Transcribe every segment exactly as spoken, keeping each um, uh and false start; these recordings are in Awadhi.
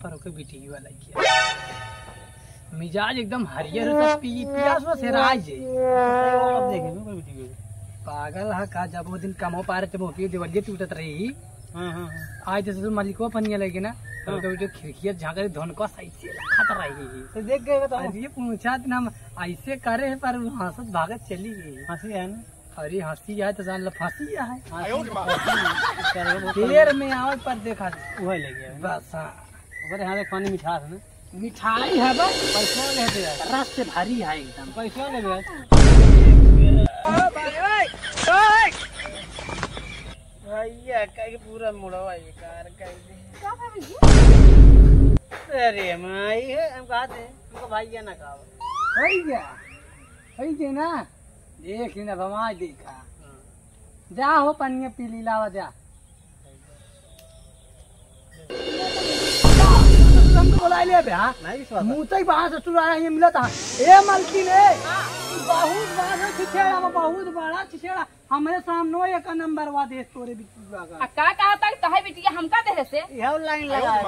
पर ओके बिटिया लइके। मिजाज एकदम हरियर हो, सब पी, पियास में हेराइ जाई। अब देखे में कोई बिटिया। पागल है का, जब वो दिन कमो पा रहे, जब ओके देवलिया टूटत रही। हाँ, हाँ, हाँ। आज जैसे तो मलिकवा पनिया लगे ना, तो हाँ। ओके बिटिया खिड़किया झाँक रही, धन को सही से खात रही। तो देख गए तो। आज ये पूछा दिन हम ऐसे करे हैं, पर वो हंसत भागत चली गई। हंसी है ना? अरे हंसी आए तो जान ला फांसी आए। हंसी तो फांसी। चलो, वो देर में आवे पर देखा। वही ले गया। बस हाँ। ओकरे हाथ में पानी मिठास है ना? मिठाई है बस। पैसा लेते यार। रस से भरी है एकदम। पैसा लेबे यार। भैया, कहीं पूरा मुड़वा ये कार कहीं दे। का भैया? अरे माई है, हम कहा थे, हमको भैया ना कहा। भैया, भैया ना। देख ही ना, भमा देखा। जा हो, पनिया पी ली, लावा जा। हमको बुला ले बे, हाँ? नहीं विश्वास। मुँह तक बाहर से सुन आया, ये मिला था। ए मलकिन, ए, बहुत बड़ा छिछेड़ा, बहुत बड़ा छिछेड़ा। हमरे सामने एक नंबर वा देश तोरे बिटिया का। आ का कहा था, कहे बिटिया हमका देहे से? यह लाइन लगा है।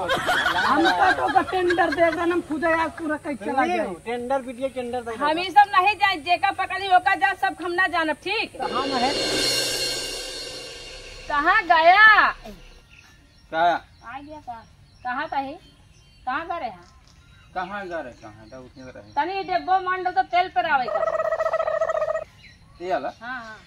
हमका तो का टेंडर दे देना, हम खुद यार पूरा कहीं चला जाए। टेंडर बिटिया, टेंडर दे हम देना। ई सब नहीं जाए, जेका पकड़ी ओका जा, सब हम ना जानब, ठीक? तो हम है। कहाँ गया? का? आ गया का? कहाँ था ही? कहाँ गए रहे हैं? कहाँ गए रहे, कहाँ था, उतने रहे। तनी डेब्बो मान लो तो तेल पर आवे का। ये वाला? हाँ, हाँ।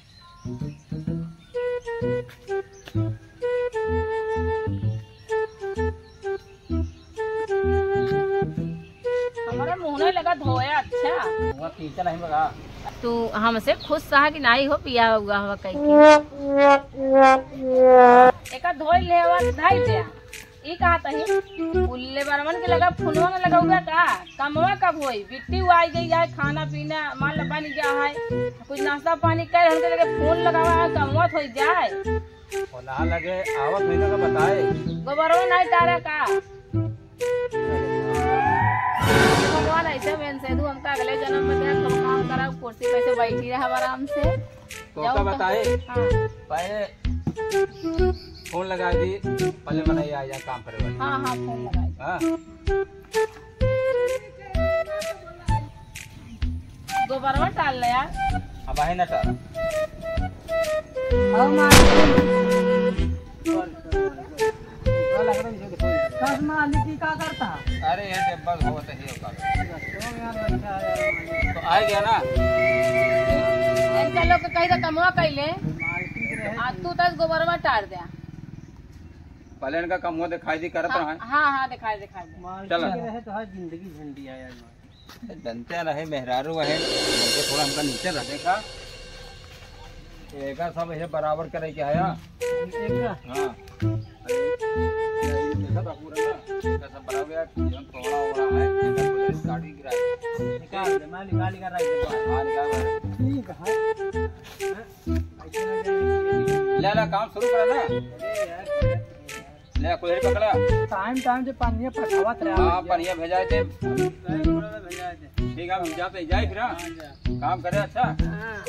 हमारे मुँह नहीं लगा धोया, अच्छा। वहाँ कीचड़ नहीं बगा। तू हमसे खुश सहा कि नाही हो, पिया हुआ हवा कहीं के। एका धोई लेवा, धाई दे। ई कहा तही, उल्ले बरमन के लगा फोनवा न लगाउबे का? कमवा कब होई? बिट्टी आई गई है, खाना पीना मान ला बन गया है, कुछ नाश्ता पानी कर, हमके लगे फोन लगावा है, कमवा तो होई जाए। ओला लगे आवत होई ना तो बताए। गोबरवा नहीं टारा का? भगवान ऐसे बेन से दू, हमका अगले जन्म में दे, हम काम करा, कुर्सी पे से बैठी रहे आराम से। तो जाओ का तो। बताए? हाँ। पहले फोन लगा दी, पहले मने आ जा काम करे वाली। हाँ, हाँ, फोन लगाई। हाँ। गोबरवा टार ले यार। अब आहे ना टार। हम आ कस मालिक की का करता? अरे ये डब्बा बहुत है, ये उतार। तो आ गया ना। इनका लोग के कही तो कमवा कैले। आ तू तस गोबरवा टार दे। पहले इनका कमवा दिखाई दी करत हाँ, रहा है। हाँ, हाँ, दिखाई, दिखाई दे। मालकिन चला। रहे तो हर जिंदगी झंडी आया है। जनते रहे, मेहरारू है, हमके थोड़ा हमका नीचे रख। देखा, एका सब ये बराबर करे के है, हाँ? एका? हाँ। अरे, ये देखा था पूरा ना, एका सब बराबर है, जौन तोड़ा ओड़ा है, एका पूरा गाड़ी गिरा है। निकाल दे, मैं निकाल के रख देता हूँ। हाँ, निकाल दे। ठीक है। ले, ले, काम शुरू करा ना। अरे यार। ले, कुल्हड़ी पकड़ा। टाइम, टाइम से पानी पकावत रहा। हाँ, पानी भेजाए थे। ठीक है, हम जाते हैं, जाए फिर, हाँ? हाँ, जा। काम करे, अच्छा? हाँ।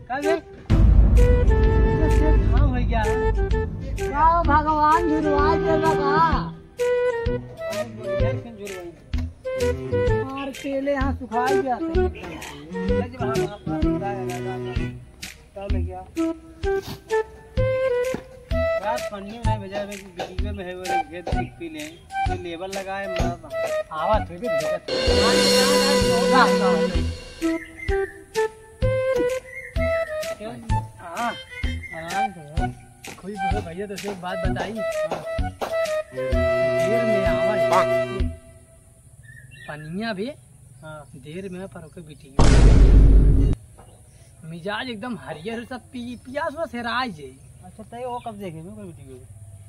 का बे? इतना तेज घाम हो गया है। का भगवान झुरवा दे लगा। मार केले यहाँ सुखाई जाते हैं। तब क्या? यार, पन्नी में भेजा है, बीच में है, वो खेत देख पी ले। तो लेबर लगाए, मार। आवा, तू भी भेजा। हाँ, आराम से। खुश हो भैया, तो एक बात बताई। हाँ। देर में आवा। पनिया भी हाँ। देर में पर ओके बिटिया। मिजाज एकदम हरियर हो, सब पी, पियास बस हेराय जे। अच्छा, तय वो कब देखे में कोई बिटिया?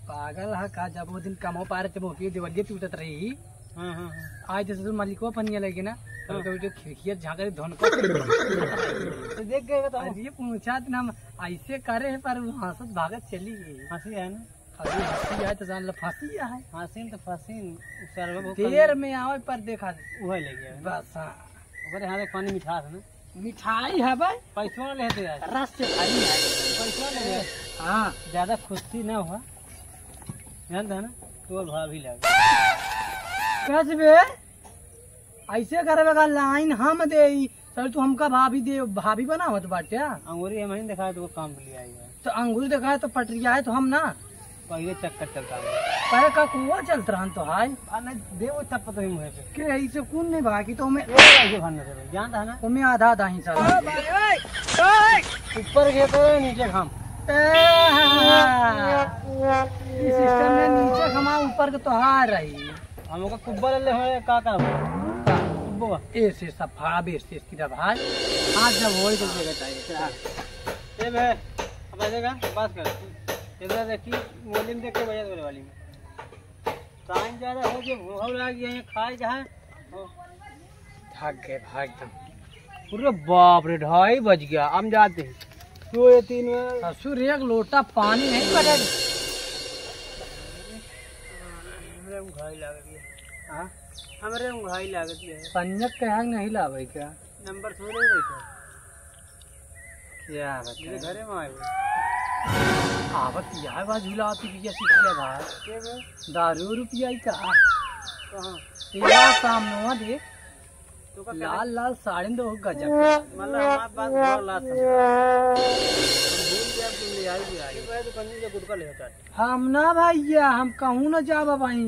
पागल है का, जब वो दिन कमो पारे, जब ओके देवलिया टूटत रही। हाँ, हाँ, हाँ। आज जैसे तो मलिकवा पनिया लगे ना, तो हाँ। ओके बिटिया खिड़किया झाँक रही, धन को। तो देख गए तो। आज ये पूछा दिन हम ऐसे करे हैं, पर वो हंसत भागत चली गई। हंसी है ना? अभी हंसी आए तो जान लो फांसी आए। हंसी तो फांसी, सर्व वो देर कल में आवे पर देखा। वही ले गया। बस हाँ। ओकरे हाथ एक पानी मिठास है ना? मिठाई है भाई। पैसवा ले दे यार। रस से भरी है। पैसवा ले दे। हाँ। ज्यादा खुशी ना हुआ। जानता है ना? तो भाभी लगे। कस बे? ऐसे करे बगा लाइन हम दे ई। सर, तू हमका भाभी दे, भाभी बनावत बाटे? अंगूरी हम ही दिखाए तो काम के लिए आई है। तो अंगूरी दिखाए तो पटरिया है तो हम ना। पहले चक्कर चलता है। पहले का कुआ चलत रहन तो हाय। आ, नहीं, दे वो चप्पल तो ही मुँह पे। के ऐसे कौन नहीं भागी तो मैं ए, ऐसे भागना से भाई, जानता है ना? तो मैं आधा आधा ही सर। ऊपर गए तो नीचे घाम। ए, हाँ, हाँ, हाँ। इस सिस्टम में नीचे घमा, ऊपर के तो हार रही। हम ओकर कुब्बा ले ले होए, का करब? कुब्बा। ए से सफा, बे से सीधा भाई। हाथ जब होई तो देगा चाहिए। ए बे, अब आ जाएगा, बात कर। इधर देखी, मोबाइल में देख के बजा दे वाली में। टाइम ज्यादा हो गया, भूख लाग गया है, खाए जहाँ। थक गए भाई एकदम। अरे बाप रे, ढाई बज गया, हम जाते हैं। दो या तीन में। ससुर, एक लोटा पानी नहीं पड़ेगा। हमरे उंघाई लागत है। हाँ? हमरे उंघाई लागत है। पंजक कहाँ नहीं लावे क्या? नंबर थोड़े बैठा। क्या बताएं? मेरे घरे में आए हुए। आवत यह बा झूला पी के सीख लिया भाई। के बे? दारू रुपया ही कहा। कहाँ? ये सामने वहाँ देख। तो का लाल लाल साड़ी में तो गजब। मतलब हमारे पास बहुत लाल समझा। हम भूल गया, तुम ले आई भी आई। ये भाई दुकान में जो गुटखा ले होता है। हम ना भैया, हम कहूँ ना जाब भाई।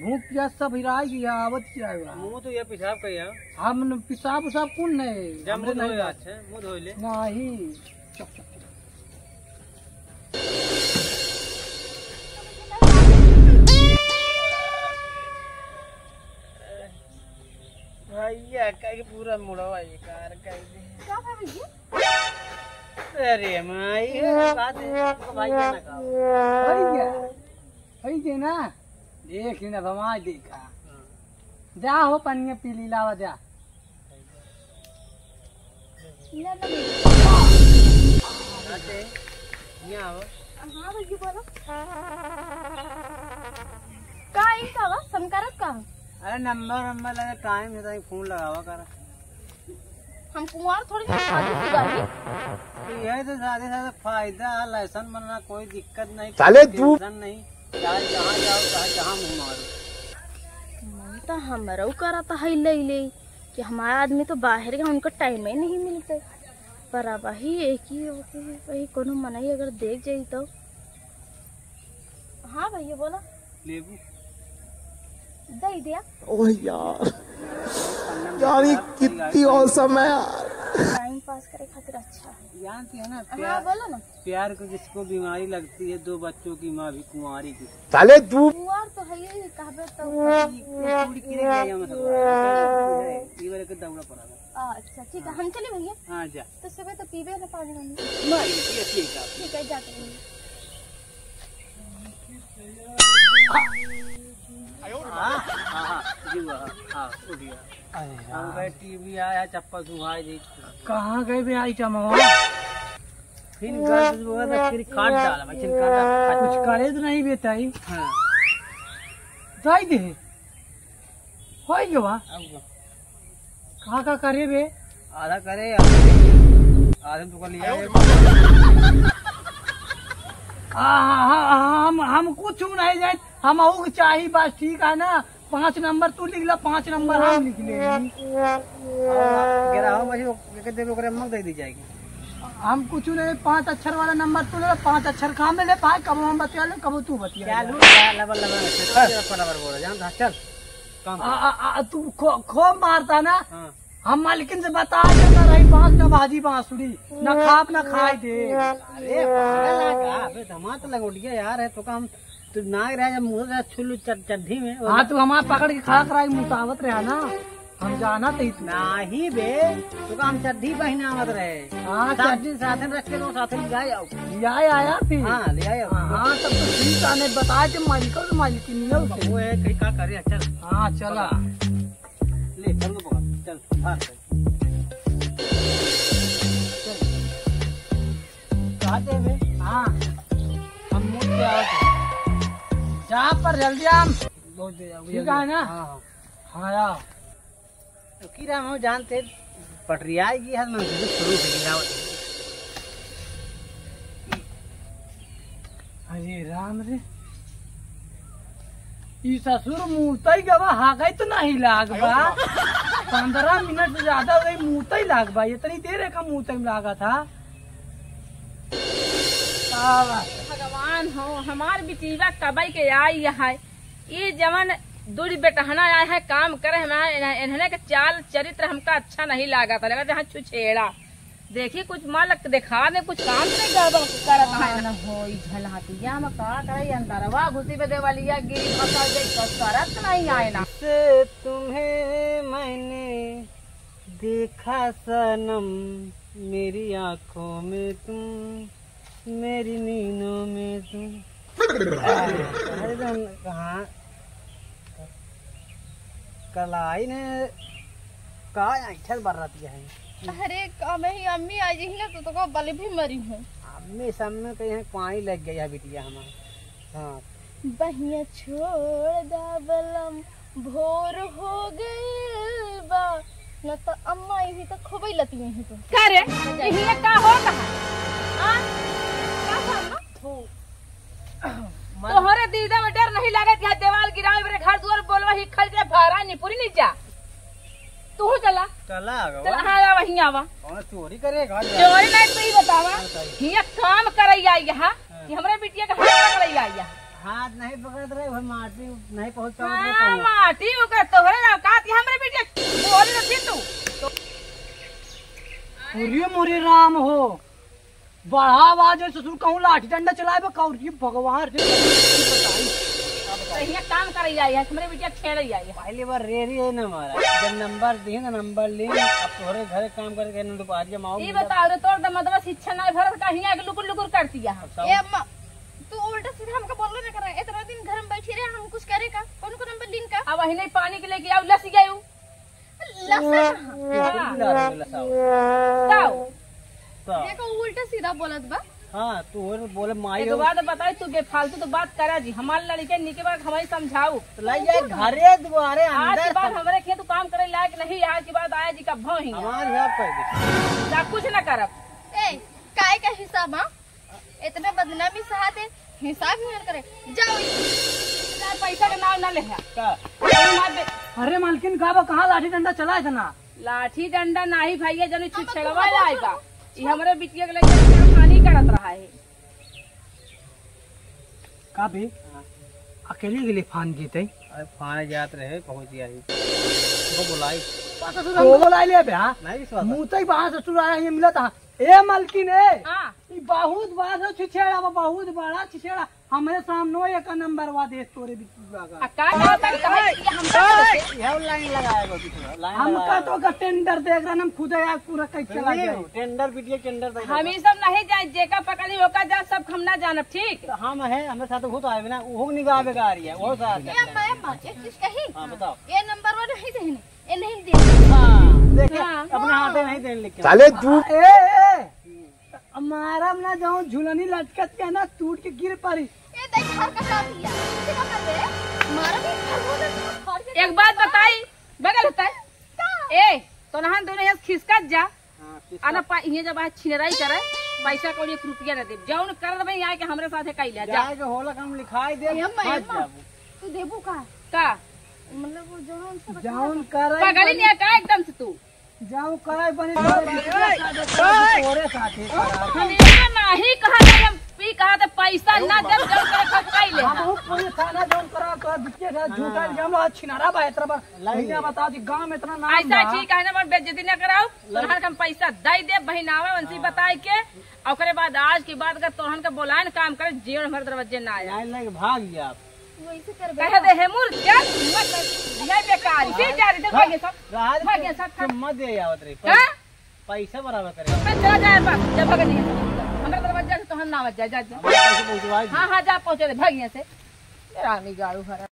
भूख प्यास सब हिराई गया, आवत क्या हुआ? मुँह तो ये पेशाब का यार। हम न-, पेशाब उसाब कौन नहीं? जा, हमरे मुँह धोए नहीं। अच्छा, मुँह धोए ले। नहीं। चुप, चुप, चुप। भैया, कहीं पूरा मुड़वा ये कार कहीं दे। का भा भैया? अरे माई, ये बात है, तो भाई क्या ना कहो। भैया, भैया ना, देख ना भमा देखा। हाँ। जा हो पनिया पी ली, लावा जा। ले, ले, ले। आते, यहाँ आओ। हाँ भैया, बोलो। का, ई का बा? समकारत का? अरे, नंबर, नंबर लगे, टाइम है, तो फोन लगावा कर। हम कुंवार थोड़ी ना, शादीशुदा ही। तो यही तो शादी से फायदा है, लाइसेंस बनना, कोई दिक्कत नहीं, साले कोई तू टेंशन नहीं, चाहे जहाँ जाओ, चाहे जहाँ मुँह मारो। मन तो हमरो करत है ले ले। कि हमार आदमी तो बाहर गए, उनका टाइम ही नहीं मिलते। पर अब वही एक ही, वही कोनो मनई अगर देख जाई तो। हाँ भैया, बोला। लेबू। दे दिया। ओह यार, यार, ये कितनी औसम है यार। टाइम पास करे खातिर अच्छा है। जानती है ना, हाँ, प्यार, बोला ना। प्यार को जिसको बीमारी लगती है, दो बच्चों की माँ भी कुंवारी की। साले तू कुंवार तो है ही, कहबे तो। ये पूरी किरे गया मतलब। ये वाले के दौड़ा पड़ा था। अच्छा, ठीक है, हाँ। हम चले भैया। हाँ, जा। तो सुबह तो पीबे ना पानी वानी। नहीं, ये ठीक है। ठीक है, जाते हैं। हाँ, हाँ, हाँ, जी हुआ, हाँ, हाँ, उठ गया। अरे हम यार। कहे टीवी आया, चप्पल सुंघाई दी। कहाँ गए बे आइटम हो? फिर गलत बोला तो फिर काट डाला, भाई, फिर काट डाला। कुछ करे तो नहीं बेटा ही। हाँ। दाई दे। होई गवा। अब का? का का करे बे? आधा करे, आधा, आधा तो कर लिया है। आ, आ, आ, हम, हम कुछ नहीं जाए, हम अहू के चाही बस, ठीक है ना? पाँच नंबर तू लिख ला, पाँच नंबर हम लिख ले। गिरा हो भाई, वो के देबे ओकरे मग दे दी जाएगी। हम कुछ नहीं, पाँच अक्षर वाला नंबर तू ले, पाँच अक्षर काम में ले, भाई, कबो हम बतिया ले, कबो तू बतिया ले। चल, लबर, लबर, लबर बोला, जान था, चल। काम आ, कर। आ, आ, तू खो-, खूब मारता ना। हाँ। हम मालकिन से बता देता रही, बांस ना भाजी बांसुरी, ना खाब ना खाई दे। अरे पागल है का? अबे धमात लंगोटिया यार है, तो काम तू नाग रहा जब मुँह से छुल्लू चड-, चड्ढी में। हाँ, तू हमार पकड़ के खड़ा कराई मुसावत रहा ना, हम जाना तही तू। नहीं बे, तू काम चड्ढी पहनावत रहे। हाँ, साथ चड्ढी। दिन साथ में रख के दो, साथ में ले आए आओ। ले आए आया फिर? हाँ, ले आए आओ। हाँ, तब तो ठीक है, नहीं बताए थे मालिक और मालिकिन नहीं होते। वो है, कहीं का करे, चल। हाँ, चला। ले, चल को पकड़, चल, बाहर चल। चल। जाते बे। हाँ। हम मुड़ के आओ तो। जा पर जल्दी आम। बहुत दे जाओ, ठीक जल्दी। है ना? हाँ, हाँ। हाँ, आओ। तो की राम हो जानते, पटरियाई गई है, मैं शुरू हो गया। अरे राम रे, ई ससुर मूतई गवा, हागई तो नहीं लाग बा। पंद्रह मिनट से ज्यादा हो गई, मूतई लाग बा। इतनी देर है का मूतई में लागा था? का बा? भगवान हो, हमार बिटिया कबई के आई है। ई जवन दूर बेटहना आए हैं काम करे, हमारे इन्ह-, इन्हने के चाल चरित्र हमका अच्छा नहीं लागा था, लगा था छुछेड़ा। देखी कुछ मालक देखा दे, कुछ काम तो नहीं गड़बड़ करत है। हाँ, न होई झलहतिया में का करे, अंदरवा घुसी बे देवलिया गिरी भसा दे, कसरत नहीं आए ना। से तुम्हें मैंने देखा सनम, मेरी आंखों में तुम, मेरी नींदों में तुम। अरे तुम कहाँ कलाई ने का ऐंठल बर रहती है? अरे, का मैं ही अम्मी आ जाही ना, तो, तो को बल भी मरी हूँ। अम्मी सब में कहीं पानी लग गई है बिटिया हमार। हाँ। बहिया छोड़ दा बलम, भोर हो गइल बा, न त अम्मा इही त खूबे लतियही तो। का रे? इही का होत है? आ? का भा अम्मा? तोहरे दीदा में डर नहीं लागत, यहाँ देवाल गिरावे, मेरे घर दुआर बोलवा ही खल के भारा निपुरी नहीं जा। तू चला। चला आ गवा। चला, हाँ, आवा, हियाँ आवा। कौन चोरी करे घर जा? चोरी नहीं, तू ही बतावा। हाँ, सही। हियाँ काम करैया यहाँ, हाँ। कि हमरे बिटिया का हाथ पकड़ैया यहाँ। हाथ नहीं पकड़त रहे, वो माटी नहीं पहुँच पावत रहे हाँ, कहूँ। माटी ओकर तोहरे औकात, कि हमरे बिटिया बोल रही तू। तो अरे मोरे राम हो, बड़ा आवाज है ससुर, कहूँ लाठी डंडा चलाए बा, कहूँ रे भगवान रे, बताई। तो हियाँ काम करे आई है, हमरे बिटिया छेड़े आई है। पहली बार रेरी है ना हमारा, जब नंबर दिए ना नंबर ले, अब तोहरे घरे काम करके ना दोपहरिया में आओ ई मिला। बताओ रे, तोर दमदवा शिक्षा ना भरत का हियाँ के लुकुर लुकुर करती है। बताओ। ए अम्मा, तू उल्टा सीधा हमका बोलले ना करे, इतना दिन घर में बैठी रहे, हम कुछ करे का, कौन को नंबर लीन का? अब वही नहीं पानी के लेके आओ, लसी गई। लसा। हाँ। लसा। ताऊ। ताऊ। देखो, उल्टा सीधा बोलत बा। हाँ, तू और बोले माई एक हो। बात बताई, तू बेफालतू तो बात करा जी। हमार लड़के निके बात हमारी समझाऊ। तो लाई जाए घरे दुआरे आज अंदर के बाद हम हमरे खेत काम करे लायक नहीं, आज के बाद आया जी का भौही। हमार हिसाब कर दे। जा कुछ ना करब। ए, काय का हिसाब, हाँ? इतने बदनामी सहत है, हिसाब ही मत करे। जाओ। यार, पैसा के नाम ना ले है। का? अरे मार दे। अरे मालकिन, का बा, कहाँ लाठी डंडा चला इतना? लाठी डंडा नाही भैया, जने हम छुछेड़वा तो लाए बा। ई हमरे बिटिया के लगे पानी करत रहा है। का बे? हाँ। अकेले के लिए फान जीते? अरे फान जात रहे, पहुँच गया ही। तो बुलाई। तो बुलाई ले बे, हाँ? नहीं विश्वास। मुँह तक बाहर से चुरा रहा है, ये मिला था। ए मालकिन, ए। हाँ। ई बहुत बड़ा छुछेड़ा बा, बहुत बड़ा छुछेड़ा। हमरे सामने एक नंबर वा देश तोरे बिटिया का। आ, का कहत है? कहे कि हमका ए, यह लाइन लगाएगा बिटिया, लाइन हमका लगाएगा। तो का टेंडर देख रहा, हम खुद यार पूरा कई चला सुनिए, जाए। टेंडर बिटिया टेंडर देख हम रहा। ई सब नहीं जाए, जेका पकड़ी ओका जा, सब हम ना जानब, ठीक? तो हम है, हमरे साथ खुद आए ना, वो निगाह बेकार ही है, वो साथ ये मैं माँ, एक चीज कही? हाँ, बताओ। ये नंबर वा नहीं देने, ये नहीं दे। हाँ, देखे, हाँ। अपने हाथ में नहीं देने लिखे। साले तू। ए, ए, ए। मारब ना, जौन झुलनी लटकत के ना, टूट के गिर पड़ी। ए, देख, हर कसा दिया। किसी को कर दे। मारब ही, हर वो दिन फाड़ के एक बात बताई, बगल होता है। का? ए, तो नहान दोनों यहाँ खिसकत जा। हाँ, खिसकत। आना पा-, इहे जब आज छिनराई करे, पैसा कौड़ी एक रुपया ना देब। जौन कर देबे, यहाँ के हमरे साथे कई लिया, जा। जाए के होला, हम लिखाई दे, ए, अम्मा, ए, फंस अम्मा, जाबू। तू देबू का? का? मतलब, वो जौन से बता जौन दे। करे पगली नहीं है का एकदम से तू? जाऊं करे बने तोरे बिटिया साथे, तोरे साथे। हम ये नाही कहा था, हम ई कहा था पैसा ना देब, जब करे खप खाई ले। हम बहुत पुलिस थाना जाऊं करा, तोरा बिटिया साथ झूठा इल्जाम लगा, छिनारा बा इतना बा। लाई भैया ले। बता दी, गांव में इतना नाम ऐसा बा। ठीक है ना, मत बेइज्जती ना कराओ। लाई। तोहन के हम पैसा दे दे, बहिनावा उनसे हाँ। बताए के, ओकरे बाद आज के बाद अगर तोहन के बोलाए ना काम करे, जीवन भर दरवाजे ना आए। लाई, लाई, भाग जा आप। वैसे करबे कहे ना। दे हे मुर्गा, मत, ये बेकार, ये जा रही, भाग, भाग ये सब, रहा दे, भाग ये सब, चुम्मा दे आवत रही। का? पैसा बराबर करे। मैं चला जाए बस, जब भाग नहीं है। हमरा दरवाजा से तो हम ना आवाज जाए, जा, जा। हमारे पैसे पहुंचवाए दे। हाँ, हाँ, जा पहुंचा दे, भाग यहाँ से। रामी गाड़ू हरा।